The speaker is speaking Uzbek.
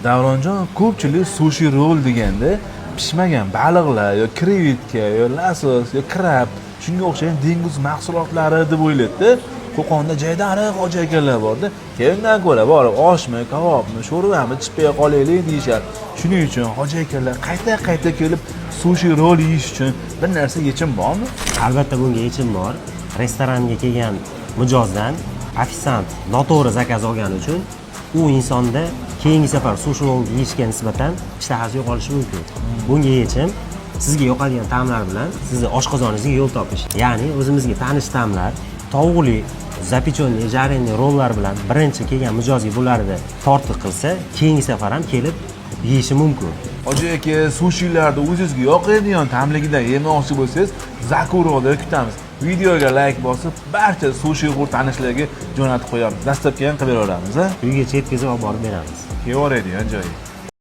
Davronjon, ko'pchilik sushi roll deganda pishmagan baliqlar yo krevetka yo lasos yo krab, shunga o'xshagan dengiz mahsulotlari deb o'ylaydida. Qo'qonda jaydari hoji akalar borda, undan ko'ra borib oshmi, kabobmi, sho'rvami ichib qolaylik deyishadi. Shuning uchun hoji akalar qayta qayta kelib sushi roll yeyish uchun bir narsa yechim bormi? Albatta, bunga yechim bor. Restoranga kelgan mijozdan ofitsiant noto'g'ri zakaz olgani uchun u insonda keyingi safar sushi roll yeyishga nisbatan ishtahasi yo'qolishi mumkin. Bunga yechim sizga yoqadigan ta'mlar bilan sizni oshqozoningizga yo'l topish. Ya'ni o'zimizga tanish ta'mlar, tovuqli запеченный, жареный rollar bilan birinchi kelgan mijozga bularni tortiq qilsa, keyingi safar ham kelib yeyishi mumkin. Hoji aka, sushilarni o'zingizga yoqadigan ta'mligidan yemoqchi bo'lsangiz, Zakuroda kutamiz. Videoga layk bosib, barcha sushixo'r tanishlarga jo'natib qo'yamiz. Доставка ham qilib beraveramiz, a? Uygacha yetkazib olib borib beramiz. Kelaveradigan joyi.